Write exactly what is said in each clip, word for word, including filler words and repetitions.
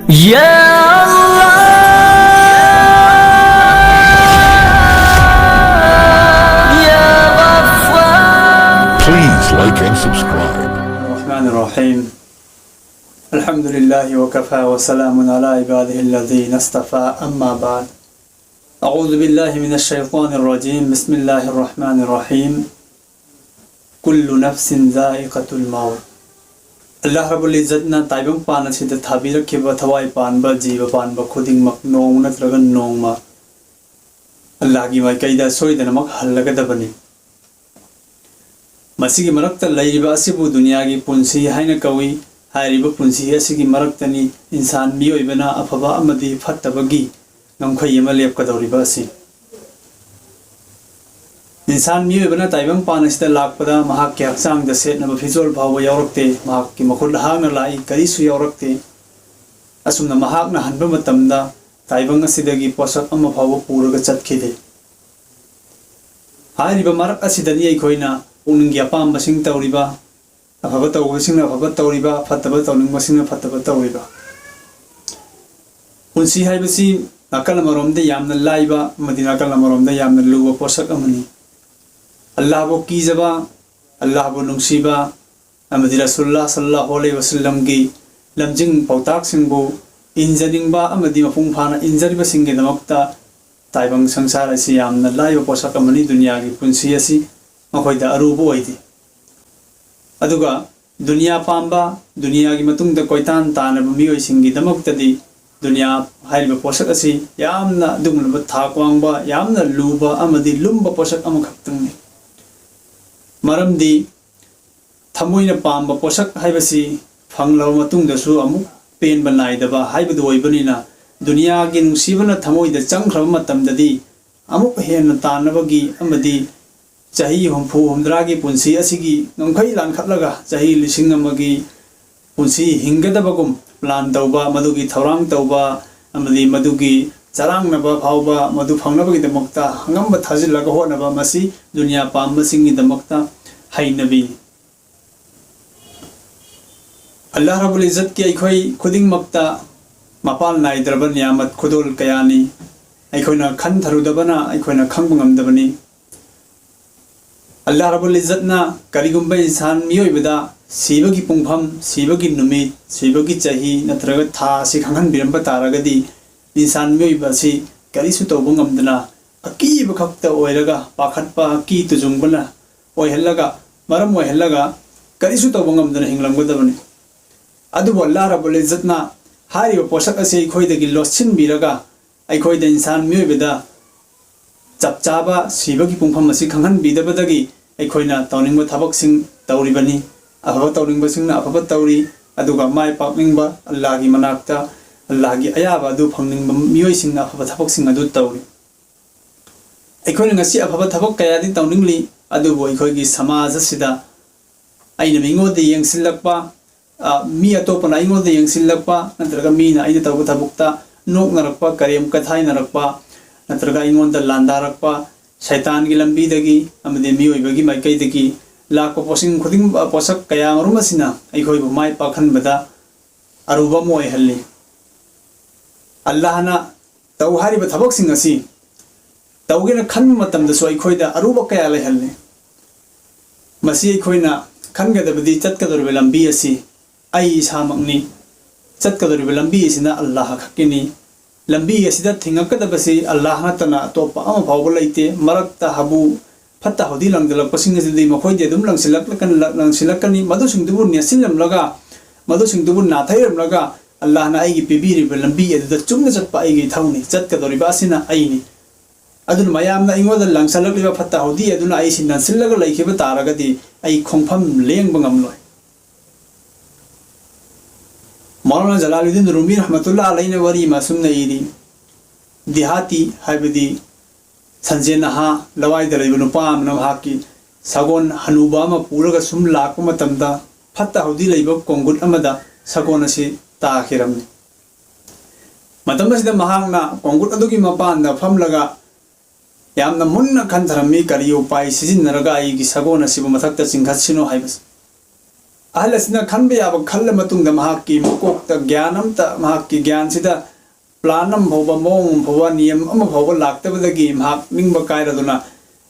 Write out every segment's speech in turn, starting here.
يا الله، يا غفار. Please like and subscribe. الرحمن الرحيم. الحمد لله وكفى وسلام على عباده الذين اصطفى، أما بعد. أعوذ بالله من الشيطان الرجيم. بسم الله الرحمن الرحيم. كل نفس ذائقة الموت. ꯑꯜꯂꯥꯍ ꯔꯕꯨꯜ ꯏꯖꯠꯅ ꯇꯥꯏꯕꯪ ꯄꯥꯟ ꯑꯁꯤꯗ ꯊꯥꯕꯤꯔꯛꯈꯤꯕ ꯊꯋꯥꯏ ꯄꯥꯟꯕ ꯖꯤꯕ ꯄꯥꯟꯕ ꯈꯨꯗꯤꯡꯃꯛ ꯅꯣꯡꯃ ꯅꯠꯇ꯭ꯔꯒ ꯅꯣꯡꯃ ꯑꯜꯂꯥꯍꯒꯤ ꯃꯥꯏꯀꯩꯗ ꯁꯣꯏꯗꯅꯃꯛ ꯍꯜꯂꯒꯗꯕꯅꯤ꯫ ꯃꯁꯤꯒꯤ ꯃꯔꯛꯇ ꯂꯩꯔꯤꯕ ꯑꯁꯤꯕꯨ ꯗꯨꯅꯤꯌꯥꯒꯤ ꯄꯨꯟꯁꯤ ꯍꯥꯏꯅ ꯀꯧꯏ꯫ ꯍꯥꯏꯔꯤꯕ ꯄꯨꯟꯁꯤ ꯑꯁꯤꯒꯤ ꯃꯔꯛꯇꯅꯤ ꯏꯟꯁꯥꯟ ꯃꯤꯑꯣꯏꯕꯅ ꯑꯐꯕ ꯑꯃꯗꯤ ꯐꯠꯇꯕꯒꯤ ꯉꯝꯈꯩ ꯑꯃ ꯂꯦꯞꯀꯗꯧꯔꯤꯕ ꯑꯁꯤ꯫ ꯏꯟꯁꯥꯟ ꯃꯤꯑꯣꯏꯕꯅ ꯇꯥꯏꯕꯪ ꯄꯥꯟ ꯑꯁꯤꯗ ꯂꯥꯛꯄꯗ ꯃꯍꯥꯛꯀꯤ ꯍꯛꯆꯥꯡꯗ ꯁꯦꯠꯅꯕ ꯐꯤꯖꯣꯜ ꯐꯥꯎꯕ ꯌꯥꯎꯔꯛꯇꯦ, ꯃꯍꯥꯛꯀꯤ ꯃꯈꯨꯠ ꯍꯥꯡꯅ ꯂꯥꯛꯏ, ꯀꯔꯤꯁꯨ ꯌꯥꯎꯔꯛꯇꯦ꯫ ꯑꯁꯨꯝꯅ ꯃꯍꯥꯛꯅ ꯍꯟꯕ ꯃꯇꯝꯗ ꯇꯥꯏꯕꯪ ꯑꯁꯤꯗꯒꯤ ꯄꯣꯠꯁꯛ ꯑꯃ ꯐꯥꯎꯕ ꯄꯨꯔꯒ ꯆꯠꯈꯤꯗꯦ꯫ ꯍꯥꯏꯔꯤꯕ ꯃꯔꯛ ꯑꯁꯤꯗꯅꯤ ꯑꯩꯈꯣꯏꯅ ꯄꯨꯛꯅꯤꯡꯒꯤ ꯑꯄꯥꯝꯕꯁꯤꯡ ꯇꯧꯔꯤꯕ, ꯑꯐꯕ ꯇꯧꯕꯁꯤꯡꯅ ꯑꯐꯕ ꯇꯧꯔꯤꯕ, ꯐꯠꯇꯕ ꯇꯧꯅꯤꯡꯕꯁꯤꯡꯅ ꯐꯠꯇꯕ ꯇꯧꯔꯤꯕ꯫ ꯄꯨꯟꯁꯤ ꯍꯥꯏꯕꯁꯤ ꯅꯥꯀꯜ ꯑꯃꯔꯣꯝꯗ ꯌꯥꯝꯅ ꯂꯥꯏꯕ ꯑꯃꯗꯤ ꯅꯥꯀꯜ ꯑꯃꯔꯣꯝꯗ ꯌꯥꯝꯅ ꯂꯨꯕ ꯄꯣꯠꯁꯛ ꯑꯃꯅꯤ꯫ ꯑꯜꯂꯥꯍꯕꯨ ꯀꯤꯖꯕ, ꯑꯜꯂꯥꯍꯕꯨ ꯅꯨꯡꯁꯤꯕ, ꯑꯃꯗꯤ ꯔꯁꯨꯜꯂꯥ ꯁꯜꯂꯥꯍꯨ ꯑꯂꯩꯍꯤ ꯋꯁꯜꯂꯝꯒꯤ ꯂꯝꯖꯤꯡ ꯄꯥꯎꯇꯥꯛꯁꯤꯡꯕꯨ ꯏꯟꯖꯅꯤꯡꯕ ꯑꯃꯗꯤ ꯃꯄꯨꯡ ꯐꯥꯅ ꯏꯟꯖꯔꯤꯕꯁꯤꯡꯒꯤꯗꯃꯛꯇ ꯇꯥꯏꯕꯪ ꯁꯪꯁꯥꯔ ꯑꯁꯤ ꯌꯥꯝꯅ ꯂꯥꯏꯕ ꯄꯣꯠꯁꯛ ꯑꯃꯅꯤ꯫ ꯗꯨꯅꯤꯌꯥꯒꯤ ꯄꯨꯟꯁꯤ ꯑꯁꯤ ꯃꯈꯣꯏꯗ ꯑꯔꯨꯕ ꯑꯣꯏꯗꯦ꯫ ꯑꯗꯨꯒ ꯗꯨꯅꯤꯌꯥ ꯄꯥꯝꯕ, ꯗꯨꯅꯤꯌꯥꯒꯤ ꯃꯇꯨꯡꯗ ꯀꯣꯏꯇꯥꯟ ꯇꯥꯟꯅꯕ ꯃꯤꯑꯣꯏꯁꯤꯡꯒꯤꯗꯃꯛꯇꯗꯤ ꯗꯨꯅꯤꯌꯥ ꯍꯥꯏꯔꯤꯕ ꯄꯣꯠꯁꯛ ꯑꯁꯤ ꯌꯥꯝꯅ ꯑꯗꯨꯒꯨꯝꯂꯕ ꯊꯥꯛ ꯋꯥꯡꯕ, ꯌꯥꯝꯅ ꯂꯨꯕ ꯑꯃꯗꯤ ꯂꯨꯝꯕ ꯄꯣꯠꯁꯛ ꯑꯃꯈꯛꯇꯪꯅꯤ꯫ ꯃꯔꯝꯗꯤ ꯊꯃꯣꯏꯅ ꯄꯥꯝꯕ ꯄꯣꯠꯁꯛ ꯍꯥꯏꯕꯁꯤ ꯐꯪꯂꯕ ꯃꯇꯨꯡꯗꯁꯨ ꯑꯃꯨꯛ ꯄꯦꯟꯕ ꯅꯥꯏꯗꯕ ꯍꯥꯏꯕꯗꯨ ꯑꯣꯏꯕꯅꯤꯅ, ꯗꯨꯅꯤꯌꯥꯒꯤ ꯅꯨꯡꯁꯤꯕꯅ ꯊꯃꯣꯏꯗ ꯆꯪꯈ꯭ꯔꯕ ꯃꯇꯝꯗꯗꯤ ꯑꯃꯨꯛ ꯍꯦꯟꯅ ꯇꯥꯟꯅꯕꯒꯤ ꯑꯃꯗꯤ ꯆꯍꯤ ꯍꯨꯝꯐꯨ ꯍꯨꯝꯗ꯭ꯔꯥꯒꯤ ꯄꯨꯟꯁꯤ ꯑꯁꯤꯒꯤ ꯉꯝꯈꯩ ꯂꯥꯟꯈꯠꯂꯒ ꯆꯍꯤ ꯂꯤꯁꯤꯡ ꯑꯃꯒꯤ ꯄꯨꯟꯁꯤ ꯍꯤꯡꯒꯗꯕꯒꯨꯝ ꯄ꯭ꯂꯥꯟ ꯇꯧꯕ, ꯃꯗꯨꯒꯤ ꯊꯧꯔꯥꯡ ꯇꯧꯕ ꯑꯃꯗꯤ ꯃꯗꯨꯒꯤ ꯆꯔꯥꯡꯅꯕ ꯐꯥꯎꯕ ꯃꯗꯨ ꯐꯪꯅꯕꯒꯤꯗꯃꯛꯇ ꯑꯉꯝꯕ ꯊꯥꯖꯤꯜꯂꯒ ꯍꯣꯠꯅꯕ, ꯃꯁꯤ ꯗꯨꯅꯤꯌꯥ ꯄꯥꯝꯕꯁꯤꯡꯒꯤꯗꯃꯛꯇ ꯍꯩꯅꯕꯤꯅꯤ꯫ ꯑꯜꯂꯥꯍ ꯔꯕꯨꯜ ꯏꯖꯠꯀꯤ ꯑꯩꯈꯣꯏ ꯈꯨꯗꯤꯡꯃꯛꯇ ꯃꯄꯥꯜ ꯅꯥꯏꯗ꯭ꯔꯕ ꯅꯤꯌꯥꯃꯠ ꯈꯨꯗꯣꯜ ꯀꯌꯥꯅꯤ꯫ ꯑꯩꯈꯣꯏꯅ ꯈꯟꯊꯔꯨꯗꯕꯅ ꯑꯩꯈꯣꯏꯅ ꯈꯪꯕ ꯉꯝꯗꯕꯅꯤ꯫ ꯑꯜꯂꯥꯍ ꯔꯕꯨꯜ ꯏꯖꯠꯅ ꯀꯔꯤꯒꯨꯝꯕ ꯏꯟꯁꯥꯟ ꯃꯤꯑꯣꯏꯕꯗ ꯁꯤꯕꯒꯤ ꯄꯨꯡꯐꯝ, ꯁꯤꯕꯒꯤ ꯅꯨꯃꯤꯠ, ꯁꯤꯕꯒꯤ ꯆꯍꯤ ꯅꯠꯇ꯭ꯔꯒ ꯊꯥ ꯑꯁꯤ ꯈꯪꯍꯟꯕꯤꯔꯝꯕ ꯇꯥꯔꯒꯗꯤ, ꯏꯟꯁꯥꯟ ꯃꯤꯑꯣꯏꯕ ꯑꯁꯤ ꯀꯔꯤꯁꯨ ꯇꯧꯕ ꯉꯝꯗꯅ ꯑꯀꯤꯕ ꯈꯛꯇ ꯑꯣꯏꯔꯒ, ꯄꯥꯈꯠꯄ, ꯑꯀꯤ ꯇꯨꯖꯨꯡꯕꯅ ꯑꯣꯏꯍꯜꯂꯒ, ꯃꯔꯝ ꯑꯣꯏꯍꯜꯂꯒ ꯀꯔꯤꯁꯨ ꯇꯧꯕ ꯉꯝꯗꯅ ꯍꯤꯡꯂꯝꯒꯗꯕꯅꯤ꯫ ꯑꯗꯨꯕꯨ ꯑꯜꯂꯥꯍ ꯔꯕꯨꯜ ꯏꯖꯠꯅ ꯍꯥꯏꯔꯤꯕ ꯄꯣꯠꯁꯛ ꯑꯁꯤ ꯑꯩꯈꯣꯏꯗꯒꯤ ꯂꯣꯠꯁꯤꯟꯕꯤꯔꯒ, ꯑꯩꯈꯣꯏꯗ, ꯏꯟꯁꯥꯟ ꯃꯤꯑꯣꯏꯕꯗ ꯆꯞ ꯆꯥꯕ ꯁꯤꯕꯒꯤ ꯄꯨꯡꯐꯝ ꯑꯁꯤ ꯈꯪꯍꯟꯕꯤꯗꯕꯗꯒꯤ ꯑꯩꯈꯣꯏꯅ ꯇꯧꯅꯤꯡꯕ ꯊꯕꯛꯁꯤꯡ ꯇꯧꯔꯤꯕꯅꯤ꯫ ꯑꯐꯕ ꯇꯧꯅꯤꯡꯕꯁꯤꯡꯅ ꯑꯐꯕ ꯇꯧꯔꯤ, ꯑꯗꯨꯒ ꯃꯥꯏ ꯄꯥꯛꯅꯤꯡꯕ, ꯑꯜꯂꯥꯍꯒꯤ ꯃꯅꯥꯛꯇ ꯑꯜꯂꯥꯍꯒꯤ ꯑꯌꯥꯕ ꯑꯗꯨ ꯐꯪꯅꯤꯡꯕ ꯃꯤꯑꯣꯏꯁꯤꯡꯅ ꯑꯐꯕ ꯊꯕꯛꯁꯤꯡ ꯑꯗꯨ ꯇꯧꯔꯤ꯫ ꯑꯩꯈꯣꯏꯅ ꯉꯁꯤ ꯑꯐꯕ ꯊꯕꯛ ꯀꯌꯥꯗꯤ ꯇꯧꯅꯤꯡꯂꯤ, ꯑꯗꯨꯕꯨ ꯑꯩꯈꯣꯏꯒꯤ ꯁꯃꯥꯖ ꯑꯁꯤꯗ ꯑꯩꯅ ꯃꯤꯉꯣꯟꯗ ꯌꯦꯡꯁꯤꯜꯂꯛꯄ, ꯑ, ꯃꯤ ꯑꯇꯣꯞꯄꯅ ꯑꯩꯉꯣꯟꯗ ꯌꯦꯡꯁꯤꯜꯂꯛꯄ, ꯅꯠꯇ꯭ꯔꯒ ꯃꯤꯅ ꯑꯩꯅ ꯇꯧꯕ ꯊꯕꯛꯇ ꯅꯣꯛꯅꯔꯛꯄ, ꯀꯔꯦꯝ ꯀꯊꯥꯏꯅꯔꯛꯄ, ꯅꯠꯇ꯭ꯔꯒ ꯑꯩꯉꯣꯟꯗ ꯂꯥꯟꯗꯥꯔꯛꯄ, ꯁꯩꯇꯥꯟꯒꯤ ꯂꯝꯕꯤꯗꯒꯤ ꯑꯃꯗꯤ ꯃꯤꯑꯣꯏꯕꯒꯤ ꯃꯥꯏꯀꯩꯗꯒꯤ ꯂꯥꯛꯄ ꯄꯣꯠꯁꯤꯡ ꯈꯨꯗꯤꯡ-, ꯄꯣꯠꯁꯛ ꯀꯌꯥ ꯃꯔꯨꯝ ꯑꯁꯤꯅ ꯑꯩꯈꯣꯏꯕꯨ ꯃꯥꯏ ꯄꯥꯛꯍꯟꯕꯗ ꯑꯔꯨꯕ ꯑꯃ ꯑꯣꯏꯍꯜꯂꯤ꯫ ꯑꯜꯂꯥꯍꯅ ꯇꯧ ꯍꯥꯏꯔꯤꯕ ꯊꯕꯛꯁꯤꯡ ꯑꯁꯤ ꯇꯧꯒꯦꯅ ꯈꯟꯕ ꯃꯇꯝꯗꯁꯨ ꯑꯩꯈꯣꯏꯗ ꯑꯔꯨꯕ ꯀꯌꯥ ꯂꯩꯍꯜꯂꯤ꯫ ꯃꯁꯤ ꯑꯩꯈꯣꯏꯅ ꯈꯟꯒꯗꯕꯗꯤ ꯆꯠꯀꯗꯧꯔꯤꯕ ꯂꯝꯕꯤ ꯑꯁꯤ ꯑꯩ ꯏꯁꯥꯃꯛꯅꯤ꯫ ꯆꯠꯀꯗꯧꯔꯤꯕ ꯂꯝꯕꯤ ꯑꯁꯤꯅ ꯑꯜꯂꯥꯍ ꯈꯛꯀꯤꯅꯤ꯫ ꯂꯝꯕꯤ ꯑꯁꯤꯗ ꯊꯤꯡꯉꯛꯀꯗꯕꯁꯤ ꯑꯜꯂꯥꯍ ꯅꯠꯇꯅ ꯑꯇꯣꯞꯄ ꯑꯃ ꯐꯥꯎꯕ ꯂꯩꯇꯦ꯫ ꯃꯔꯛꯇ ꯍꯥꯕꯨ ꯐꯠꯇ ꯍꯥꯎꯗꯤ ꯂꯪꯗꯂꯛꯄꯁꯤꯡ ꯑꯁꯤꯗꯤ ꯃꯈꯣꯏꯗꯤ ꯑꯗꯨꯝ ꯂꯪꯁꯤꯜꯂꯛꯂꯛꯀꯅꯤ, ꯂꯪꯁꯤꯜꯂꯛꯀꯅꯤ꯫ ꯃꯗꯨꯁꯤꯡꯗꯨꯕꯨ ꯅꯦꯠꯁꯤꯜꯂꯝꯂꯒ, ꯃꯗꯨꯁꯤꯡꯗꯨꯕꯨ ꯅꯥꯊꯩꯔꯝꯂꯒ, ꯑꯜꯂꯥꯍꯅ ꯑꯩꯒꯤ ꯄꯤꯕꯤꯔꯤꯕ ꯂꯝꯕꯤ ꯑꯗꯨꯗ ꯆꯨꯝꯅ ꯆꯠꯄ ꯑꯩꯒꯤ ꯏꯊꯧꯅꯤ, ꯆꯠꯀꯗꯧꯔꯤꯕ ꯑꯁꯤꯅ ꯑꯩꯅꯤ꯫ ꯑꯗꯨꯅ ꯃꯌꯥꯝꯅ ꯑꯩꯉꯣꯟꯗ ꯂꯪꯁꯤꯜꯂꯛꯂꯤꯕ ꯐꯠꯇ ꯍꯥꯎꯗꯤ ꯑꯗꯨꯅ ꯑꯩ ꯁꯤ ꯅꯟꯁꯤꯜꯂꯒ ꯂꯩꯈꯤꯕ ꯇꯥꯔꯒꯗꯤ ꯑꯩ ꯈꯣꯡꯐꯝ ꯂꯦꯡꯕ ꯉꯝꯂꯣꯏ꯫ ꯃꯧꯂꯥꯅꯥ ꯖꯂꯥꯂꯨꯗꯤꯟ ꯔꯨꯃꯤ ꯔꯍꯃꯇꯨꯜꯂꯥ ꯑꯂꯩꯅ ꯋꯥꯔꯤ ꯑꯃ ꯑꯁꯨꯝꯅ ꯏꯔꯤ, ꯗꯤꯍꯥꯇꯤ ꯍꯥꯏꯕꯗꯤ ꯁꯟꯖꯦꯟ ꯅꯍꯥ ꯂꯋꯥꯏꯗ ꯂꯩꯕ ꯅꯨꯄꯥ ꯑꯃꯅ ꯃꯍꯥꯛꯀꯤ ꯁꯒꯣꯜ ꯍꯅꯨꯕ ꯑꯃ ꯄꯨꯔꯒ ꯁꯨꯝ ꯂꯥꯛꯄ ꯃꯇꯝꯗ ꯐꯠꯇ ꯍꯥꯎꯗꯤ ꯂꯩꯕ ꯀꯣꯡꯒꯨꯠ ꯑꯃꯗ ꯁꯒꯣꯜ ꯑꯁꯤ ꯇꯥꯈꯤꯔꯝꯃꯤ꯫ ꯃꯇꯝ ꯑꯁꯤꯗ ꯃꯍꯥꯛꯅ ꯀꯣꯡꯒꯨꯠ ꯑꯗꯨꯒꯤ ꯃꯄꯥꯟꯗ ꯐꯝꯂꯒ ꯌꯥꯝꯅ ꯃꯨꯟꯅ ꯈꯟꯊꯔꯝꯃꯤ, ꯀꯔꯤ ꯎꯄꯥꯏ ꯁꯤꯖꯤꯟꯅꯔꯒ ꯑꯩꯒꯤ ꯁꯒꯣꯜ ꯑꯁꯤꯕꯨ ꯃꯊꯛꯇ ꯆꯤꯡꯈꯠꯁꯤꯅꯣ ꯍꯥꯏꯕꯁꯤ꯫ ꯑꯍꯜ ꯑꯁꯤꯅ ꯈꯟꯕ ꯌꯥꯕ ꯈꯜꯂ ꯃꯇꯨꯡꯗ ꯃꯍꯥꯛꯀꯤ ꯃꯀꯣꯛꯇ ꯒ꯭ꯌꯥꯟ ꯑꯝꯇ, ꯃꯍꯥꯛꯀꯤ ꯒ꯭ꯌꯥꯟꯁꯤꯗ plan ꯑꯃ ꯐꯥꯎꯕ, ꯃꯑꯣꯡ ꯑꯃ ꯐꯥꯎꯕ, ꯅꯤꯌꯝ ꯑꯃ ꯐꯥꯎꯕ ꯂꯥꯛꯇꯕꯗꯒꯤ ꯃꯍꯥꯛ ꯅꯤꯡꯕ ꯀꯥꯏꯔꯗꯨꯅ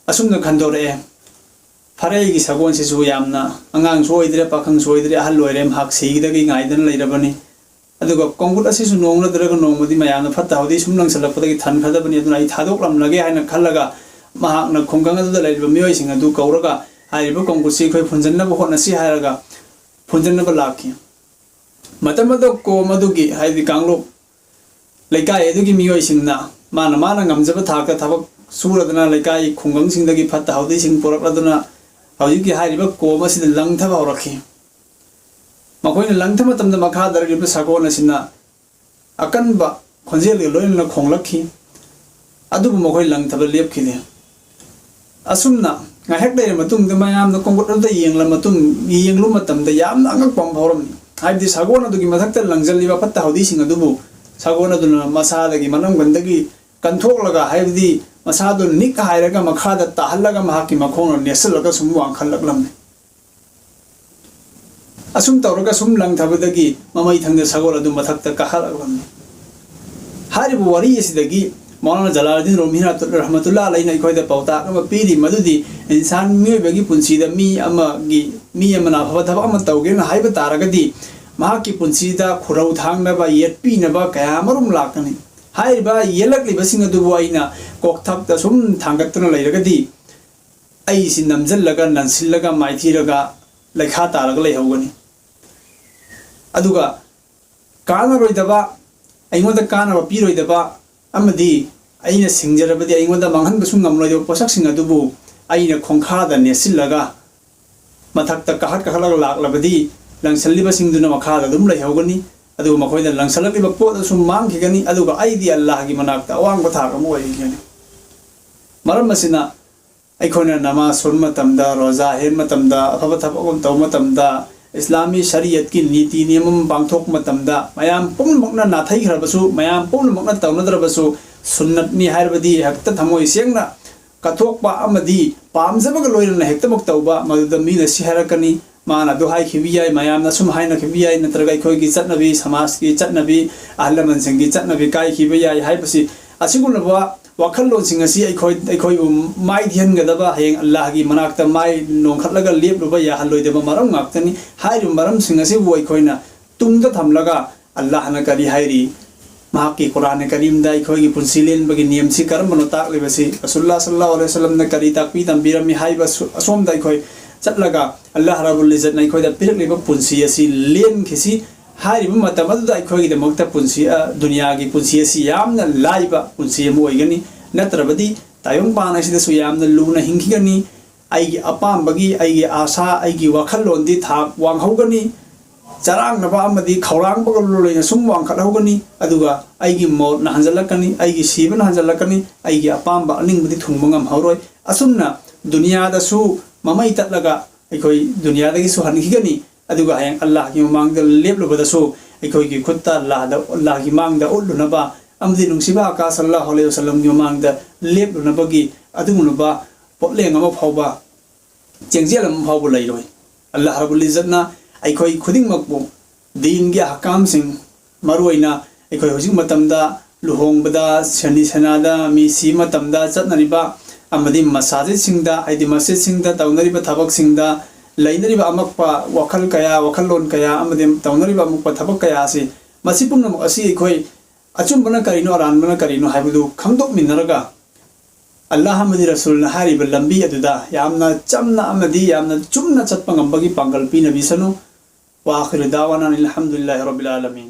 ꯑꯁꯨꯝꯅ ꯈꯟꯗꯣꯔꯛꯑꯦ, "ꯐꯔꯦ, ꯑꯩꯒꯤ ꯁꯒꯣꯜꯁꯤꯁꯨ ꯌꯥꯝꯅ ꯑꯉꯥꯡꯁꯨ ꯑꯣꯏꯗ꯭ꯔꯦ, ꯄꯥꯈꯪꯁꯨ ꯑꯣꯏꯗ꯭ꯔꯦ, ꯑꯍꯜ ꯑꯣꯏꯔꯦ, ꯃꯍꯥꯛ ꯁꯤꯒꯗꯒꯤ ꯉꯥꯏꯗꯅ ꯂꯩꯔꯕꯅꯤ꯫ ꯑꯗꯨꯒ ꯀꯣꯡꯒꯨꯠ ꯑꯁꯤꯁꯨ ꯅꯣꯡꯃ ꯅꯠꯇ꯭ꯔꯒ ꯅꯣꯡꯃꯗꯤ ꯃꯌꯥꯝꯅ ꯐꯠꯇ ꯍꯥꯎꯗꯤ ꯁꯨꯝ ꯂꯪꯁꯤꯜꯂꯛꯄꯗꯒꯤ ꯊꯟꯈ꯭ꯔꯗꯕꯅꯤ, ꯑꯗꯨꯅ ꯑꯩ ꯊꯥꯗꯣꯛꯂꯝꯂꯒꯦ" ꯍꯥꯏꯅ ꯈꯜꯂꯒ ꯃꯍꯥꯛꯅ ꯈꯨꯡꯒꯪ ꯑꯗꯨꯗ ꯂꯩꯔꯤꯕ ꯃꯤꯑꯣꯏꯁꯤꯡ ꯑꯗꯨ ꯀꯧꯔꯒ "ꯍꯥꯏꯔꯤꯕ ꯀꯣꯡꯒꯨꯠꯁꯤ ꯑꯩꯈꯣꯏ ꯐꯨꯟꯖꯟꯅꯕ ꯍꯣꯠꯅꯁꯤ" ꯍꯥꯏꯔꯒ ꯐꯨꯟꯖꯟꯅꯕ ꯂꯥꯛꯈꯤ꯫ ꯃꯇꯝ ꯑꯗꯨ ꯀꯣꯝ ꯑꯗꯨꯒꯤ, ꯍꯥꯏꯗꯤ ꯀꯥꯡꯂꯨꯞ ꯂꯩꯀꯥꯏ ꯑꯗꯨꯒꯤ ꯃꯤꯑꯣꯏꯁꯤꯡꯅ ꯃꯥꯅ ꯃꯥꯅ ꯉꯝꯖꯕ ꯊꯥꯛꯇ ꯊꯕꯛ ꯁꯨꯔꯗꯅ ꯂꯩꯀꯥꯏ ꯈꯨꯡꯒꯪꯁꯤꯡꯗꯒꯤ ꯐꯠꯇ ꯍꯥꯎꯗꯤꯁꯤꯡ ꯄꯨꯔꯛꯂꯗꯨꯅ ꯍꯧꯖꯤꯛꯀꯤ ꯍꯥꯏꯔꯤꯕ ꯀꯣꯝ ꯑꯁꯤꯗ ꯂꯪꯊꯕ ꯍꯧꯔꯛꯈꯤ꯫ ꯃꯈꯣꯏꯅ ꯂꯪꯊꯕ ꯃꯇꯝꯗ ꯃꯈꯥꯗ ꯂꯩꯔꯤꯕ ꯁꯒꯣꯜ ꯑꯁꯤꯅ ꯑꯀꯟꯕ ꯈꯣꯟꯖꯦꯜꯒ ꯂꯣꯏꯅꯅ ꯈꯣꯡꯂꯛꯈꯤ꯫ ꯑꯗꯨꯕꯨ ꯃꯈꯣꯏ ꯂꯪꯊꯕ ꯂꯦꯞꯈꯤꯗꯦ꯫ ꯑꯁꯨꯝꯅ ꯉꯥꯏꯍꯥꯛ ꯂꯩꯔ ꯃꯇꯨꯡꯗ ꯃꯌꯥꯝꯅ ꯀꯣꯡꯒꯨꯠ ꯑꯗꯨꯗ ꯌꯦꯡꯂ ꯃꯇꯨꯡ, ꯌꯦꯡꯂꯨꯕ ꯃꯇꯝꯗ ꯌꯥꯝꯅ ꯑꯉꯛꯄ ꯑꯃ ꯐꯥꯎꯔꯝꯃꯤ꯫ ꯍꯥꯏꯕꯗꯤ ꯁꯒꯣꯜ ꯑꯗꯨꯒꯤ ꯃꯊꯛꯇ ꯂꯪꯁꯤꯜꯂꯤꯕ ꯐꯠꯇ ꯍꯥꯎꯗꯤꯁꯤꯡ ꯑꯗꯨꯕꯨ ꯁꯒꯣꯜ ꯑꯗꯨꯅ ꯃꯁꯥꯗꯒꯤ ꯃꯅꯝꯒꯟꯗꯒꯤ ꯀꯟꯊꯣꯛꯂꯒ, ꯍꯥꯏꯕꯗꯤ ꯃꯁꯥꯗꯨ ꯅꯤꯛ ꯍꯥꯏꯔꯒ ꯃꯈꯥꯗ ꯇꯥꯍꯜꯂꯒ ꯃꯍꯥꯛꯀꯤ ꯃꯈꯣꯡꯅ ꯅꯦꯠꯁꯤꯜꯂꯒ ꯁꯨꯝ ꯋꯥꯡꯈꯠꯂꯛꯂꯝꯃꯤ꯫ ꯑꯁꯨꯝ ꯇꯧꯔꯒ ꯁꯨꯝ ꯂꯪꯊꯕꯗꯒꯤ ꯃꯃꯩ ꯊꯪꯗ ꯁꯒꯣꯜ ꯑꯗꯨ ꯃꯊꯛꯇ ꯀꯥꯈꯠꯂꯛꯂꯝꯃꯤ꯫ ꯍꯥꯏꯔꯤꯕ ꯋꯥꯔꯤ ꯑꯁꯤꯗꯒꯤ ꯃꯧꯂꯥꯅꯥ ꯖꯂꯥꯂꯨꯗꯗꯤꯟ ꯔꯨꯃꯤ ꯔꯍꯃꯇꯨꯜꯂꯥ ꯑꯂꯩꯅ ꯑꯩꯈꯣꯏꯗ ꯄꯥꯎꯇꯥꯛ ꯑꯃ ꯄꯤꯔꯤ, ꯃꯗꯨꯗꯤ ꯏꯟꯁꯥꯟ ꯃꯤꯑꯣꯏꯕꯒꯤ ꯄꯨꯟꯁꯤꯗ ꯃꯤ ꯑꯃꯒꯤ, ꯃꯤ ꯑꯃꯅ ꯑꯐꯕ ꯊꯕꯛ ꯑꯃ ꯇꯧꯒꯦꯅ ꯍꯥꯏꯕ ꯇꯥꯔꯒꯗꯤ ꯃꯍꯥꯛꯀꯤ ꯄꯨꯟꯁꯤꯗ ꯈꯨꯔꯧ ꯊꯥꯡꯅꯕ, ꯌꯦꯠꯄꯤꯅꯕ ꯀꯌꯥ ꯑꯃꯔꯣꯝ ꯂꯥꯛꯀꯅꯤ꯫ ꯍꯥꯏꯔꯤꯕ ꯌꯦꯜꯂꯛꯂꯤꯕꯁꯤꯡ ꯑꯗꯨꯕꯨ ꯑꯩꯅ ꯀꯣꯛꯊꯛꯇ ꯁꯨꯝ ꯊꯥꯡꯒꯠꯇꯨꯅ ꯂꯩꯔꯒꯗꯤ ꯑꯩꯁꯤ ꯅꯝꯖꯜꯂꯒ, ꯅꯟꯁꯤꯜꯂꯒ, ꯃꯥꯏꯊꯤꯔꯒ ꯂꯩꯈꯥ ꯇꯥꯔꯒ ꯂꯩꯍꯧꯒꯅꯤ꯫ ꯑꯗꯨꯒ ꯀꯥꯟꯅꯔꯣꯏꯗꯕ, ꯑꯩꯉꯣꯟꯗ ꯀꯥꯟꯅꯕ ꯄꯤꯔꯣꯏꯗꯕ ꯑꯃꯗꯤ ꯑꯩꯅ ꯁꯤꯡꯖꯔꯕꯗꯤ ꯑꯩꯉꯣꯟꯗ ꯃꯥꯡꯍꯟꯕꯁꯨ ꯉꯝꯂꯣꯏꯗꯕ ꯄꯣꯠꯁꯛꯁꯤꯡ ꯑꯗꯨꯕꯨ ꯑꯩꯅ ꯈꯣꯡꯈꯥꯗ ꯅꯦꯠꯁꯤꯜꯂꯒ ꯃꯊꯛꯇ ꯀꯥꯈꯠ ꯀꯥꯈꯠꯂꯒ ꯂꯥꯛꯂꯕꯗꯤ ꯂꯪꯁꯤꯜꯂꯤꯕꯁꯤꯡꯗꯨꯅ ꯃꯈꯥꯗ ꯑꯗꯨꯝ ꯂꯩꯍꯧꯒꯅꯤ꯫ ꯑꯗꯨꯒ ꯃꯈꯣꯏꯅ ꯂꯪꯁꯤꯜꯂꯛꯂꯤꯕ ꯄꯣꯠ ꯑꯗꯨꯁꯨ ꯃꯥꯡꯈꯤꯒꯅꯤ, ꯑꯗꯨꯒ ꯑꯩꯗꯤ ꯑꯜꯂꯥꯍꯒꯤ ꯃꯅꯥꯛꯇ ꯑꯋꯥꯡꯕ ꯊꯥꯛ ꯑꯃ ꯑꯣꯏꯈꯤꯒꯅꯤ꯫ ꯃꯔꯝ ꯑꯁꯤꯅ ꯑꯩꯈꯣꯏꯅ ꯅꯃꯥꯖ ꯁꯣꯟꯕ ꯃꯇꯝꯗ, ꯔꯣꯖꯥ ꯍꯦꯟꯕ ꯃꯇꯝꯗ, ꯑꯐꯕ ꯊꯕꯛ ꯑꯃ ꯇꯧꯕ ꯃꯇꯝꯗ, ꯏꯁꯂꯥꯃꯤ ꯁꯔꯤꯌꯠꯀꯤ ꯅꯤꯇꯤ ꯅꯤꯌꯝ ꯑꯃ ꯄꯥꯡꯊꯣꯛꯄ ꯃꯇꯝꯗ, ꯃꯌꯥꯝ ꯄꯨꯝꯅꯃꯛꯅ ꯅꯥꯊꯩꯈ꯭ꯔꯕꯁꯨ, ꯃꯌꯥꯝ ꯄꯨꯝꯅꯃꯛꯅ ꯇꯧꯅꯗ꯭ꯔꯕꯁꯨ, ꯁꯨꯟꯅꯠꯅꯤ ꯍꯥꯏꯔꯕꯗꯤ ꯍꯦꯛꯇ ꯊꯃꯣꯏ ꯁꯦꯡꯅ ꯀꯠꯊꯣꯛꯄ ꯑꯃꯗꯤ ꯄꯥꯝꯖꯕꯒ ꯂꯣꯏꯅꯅ ꯍꯦꯛꯇꯃꯛ ꯇꯧꯕ, ꯃꯗꯨꯗ ꯃꯤꯅ ꯁꯤ ꯍꯥꯏꯔꯛꯀꯅꯤ, ꯃꯥꯅ ꯑꯗꯨ ꯍꯥꯏꯈꯤꯕ ꯌꯥꯏ, ꯃꯌꯥꯝꯅ ꯁꯨꯝ ꯍꯥꯏꯅꯈꯤꯕ ꯌꯥꯏ, ꯅꯠꯇ꯭ꯔꯒ ꯑꯩꯈꯣꯏꯒꯤ ꯆꯠꯅꯕꯤ, ꯁꯃꯥꯖꯀꯤ ꯆꯠꯅꯕꯤ, ꯑꯍꯜ ꯂꯃꯟꯁꯤꯡꯒꯤ ꯆꯠꯅꯕꯤ ꯀꯥꯏꯈꯤꯕ ꯌꯥꯏ ꯍꯥꯏꯕꯁꯤ, ꯑꯁꯤꯒꯨꯝꯂꯕ ꯋꯥꯈꯜꯂꯣꯟꯁꯤꯡ ꯑꯁꯤ ꯑꯩꯈꯣꯏ, ꯑꯩꯈꯣꯏꯕꯨ ꯃꯥꯏꯊꯤꯍꯟꯒꯗꯕ, ꯍꯌꯦꯡ ꯑꯜꯂꯥꯍꯒꯤ ꯃꯅꯥꯛꯇ ꯃꯥꯏ ꯅꯣꯟꯈꯠꯂꯒ ꯂꯦꯞꯂꯨꯕ ꯌꯥꯍꯜꯂꯣꯏꯗꯕ ꯃꯔꯝ ꯉꯥꯛꯇꯅꯤ꯫ ꯍꯥꯏꯔꯤꯕ ꯃꯔꯝꯁꯤꯡ ꯑꯁꯤꯕꯨ ꯑꯩꯈꯣꯏꯅ ꯇꯨꯡꯗ ꯊꯝꯂꯒ ꯑꯜꯂꯥꯍꯅ ꯀꯔꯤ ꯍꯥꯏꯔꯤ, ꯃꯍꯥꯛꯀꯤ ꯀꯨꯔꯥꯟ ꯀꯔꯤꯝꯗ ꯑꯩꯈꯣꯏꯒꯤ ꯄꯨꯟꯁꯤ ꯂꯦꯟꯕꯒꯤ ꯅꯤꯌꯝꯁꯤ ꯀꯔꯝꯕꯅꯣ ꯇꯥꯛꯂꯤꯕꯁꯤ, ꯔꯁꯨꯜꯂꯥ ꯁꯜꯂꯜꯂꯥꯍꯨ ꯑꯂꯩꯍꯤ ꯋꯥꯁꯜꯂꯝꯅ ꯀꯔꯤ ꯇꯥꯛꯄꯤ ꯇꯝꯕꯤꯔꯝꯃꯤ ꯍꯥꯏꯕ ꯁꯨ-, ꯑꯁꯣꯝꯗ ꯑꯩꯈꯣꯏ ꯆꯠꯂꯒ, ꯑꯜꯂꯥꯍ ꯔꯕꯨꯜ ꯏꯖꯠꯅ ꯑꯩꯈꯣꯏꯗ ꯄꯤꯔꯛꯂꯤꯕ ꯄꯨꯟꯁꯤ ꯑꯁꯤ ꯂꯦꯟꯈꯤꯁꯤ꯫ ꯍꯥꯏꯔꯤꯕ ꯃꯇꯝ ꯑꯗꯨꯗ ꯑꯩꯈꯣꯏꯒꯤꯗꯃꯛꯇ ꯄꯨꯟꯁꯤ, ꯑ, ꯗꯨꯅꯤꯌꯥꯒꯤ ꯄꯨꯟꯁꯤ ꯑꯁꯤ ꯌꯥꯝꯅ ꯂꯥꯏꯕ ꯄꯨꯟꯁꯤ ꯑꯃ ꯑꯣꯏꯒꯅꯤ꯫ ꯅꯠꯇ꯭ꯔꯕꯗꯤ ꯇꯥꯏꯕꯪꯄꯥꯟ ꯑꯁꯤꯗꯁꯨ ꯌꯥꯝꯅ ꯂꯨꯅ ꯍꯤꯡꯈꯤꯒꯅꯤ꯫ ꯑꯩꯒꯤ ꯑꯄꯥꯝꯕꯒꯤ, ꯑꯩꯒꯤ ꯑꯥꯁꯥ, ꯑꯩꯒꯤ ꯋꯥꯈꯜꯂꯣꯟꯗꯤ ꯊꯥꯛ ꯋꯥꯡꯍꯧꯒꯅꯤ꯫ ꯆꯔꯥꯡꯅꯕ ꯑꯃꯗꯤ ꯈꯧꯔꯥꯡꯕꯒ ꯂꯣꯏꯅ ꯁꯨꯝ ꯋꯥꯡꯈꯠꯍꯧꯒꯅꯤ꯫ ꯑꯗꯨꯒ ꯑꯩꯒꯤ ꯃꯧꯠꯅ ꯍꯟꯖꯜꯂꯛꯀꯅꯤ, ꯑꯩꯒꯤ ꯁꯤꯕꯅ ꯍꯟꯖꯜꯂꯛꯀꯅꯤ, ꯑꯩꯒꯤ ꯑꯄꯥꯝꯕ ꯑꯅꯤꯡꯕꯗꯤ ꯊꯨꯡꯕ ꯉꯝꯍꯧꯔꯣꯏ꯫ ꯑꯁꯨꯝꯅ ꯗꯨꯅꯤꯌꯥꯗꯁꯨ ꯃꯃꯩ ꯇꯠꯂꯒ ꯑꯩꯈꯣꯏ ꯗꯨꯅꯤꯌꯥꯗꯒꯤꯁꯨ ꯍꯟꯈꯤꯒꯅꯤ꯫ ꯑꯗꯨꯒ ꯍꯌꯦꯡ ꯑꯜꯂꯥꯍꯒꯤ ꯃꯃꯥꯡꯗ ꯂꯦꯞꯂꯨꯕꯗꯁꯨ ꯑꯩꯈꯣꯏꯒꯤ ꯈꯨꯠꯇ ꯑꯜꯂꯥꯍꯗ, ꯑꯜꯂꯥꯍꯒꯤ ꯃꯥꯡꯗ ꯎꯠꯂꯨꯅꯕ ꯑꯃꯗꯤ ꯅꯨꯡꯁꯤꯕ ꯑꯀꯥ ꯁꯜꯂꯜꯂꯥꯍꯨ ꯑꯂꯩꯍꯤ ꯋꯥꯁꯜꯂꯝꯒꯤ ꯃꯃꯥꯡꯗ ꯂꯦꯞꯂꯨꯅꯕꯒꯤ ꯑꯗꯨꯒꯨꯝꯂꯕ ꯄꯣꯠꯂꯦꯡ ꯑꯃ ꯐꯥꯎꯕ, ꯆꯦꯡꯖꯦꯜ ꯑꯃ ꯐꯥꯎꯕ ꯂꯩꯔꯣꯏ꯫ ꯑꯜꯂꯥꯍ ꯔꯕꯨꯜ ꯏꯖꯠꯅ ꯑꯩꯈꯣꯏ ꯈꯨꯗꯤꯡꯃꯛꯄꯨ ꯗꯤꯟꯒꯤ ꯑꯍꯀꯥꯝꯁꯤꯡ, ꯃꯔꯨꯑꯣꯏꯅ ꯑꯩꯈꯣꯏ ꯍꯧꯖꯤꯛ ꯃꯇꯝꯗ ꯂꯨꯍꯣꯡꯕꯗ, ꯁꯅꯤ ꯁꯅꯥꯗ, ꯃꯤ ꯁꯤꯕ ꯃꯇꯝꯗ ꯆꯠꯅꯔꯤꯕ ꯑꯃꯗꯤ ꯃꯁꯥꯖꯤꯠꯁꯤꯡꯗ, ꯍꯥꯏꯗꯤ ꯃꯁꯖꯤꯠꯁꯤꯡꯗ ꯇꯧꯅꯔꯤꯕ ꯊꯕꯛꯁꯤꯡꯗ ꯂꯩꯅꯔꯤꯕ ꯑꯃꯛꯄ ꯋꯥꯈꯜ ꯀꯌꯥ, ꯋꯥꯈꯜꯂꯣꯟ ꯀꯌꯥ ꯑꯃꯗꯤ ꯇꯧꯅꯔꯤꯕ ꯑꯃꯛꯄ ꯊꯕꯛ ꯀꯌꯥ ꯑꯁꯤ, ꯃꯁꯤ ꯄꯨꯝꯅꯃꯛ ꯑꯁꯤ ꯑꯩꯈꯣꯏ ꯑꯆꯨꯝꯕꯅ ꯀꯔꯤꯅꯣ, ꯑꯔꯥꯟꯕꯅ ꯀꯔꯤꯅꯣ ꯍꯥꯏꯕꯗꯨ ꯈꯪꯗꯣꯛꯃꯤꯟꯅꯔꯒ, ꯑꯜꯂꯥꯍ ꯑꯃꯗꯤ ꯔꯁꯨꯜꯅ ꯍꯥꯏꯔꯤꯕ ꯂꯝꯕꯤ ꯑꯗꯨꯗ ꯌꯥꯝꯅ ꯆꯝꯅ ꯑꯃꯗꯤ ꯌꯥꯝꯅ ꯆꯨꯝꯅ ꯆꯠꯄ ꯉꯝꯕꯒꯤ ꯄꯥꯡꯒꯜ ꯄꯤꯅꯕꯤꯁꯅꯨ꯫ ꯋꯥꯈꯤꯔ ꯗꯥꯋꯥꯅꯥ ꯑꯜꯍꯝꯗꯨꯂꯤꯜꯂꯥꯍꯤ ꯔꯕꯤꯜ ꯑꯥꯂꯃꯤꯟ꯫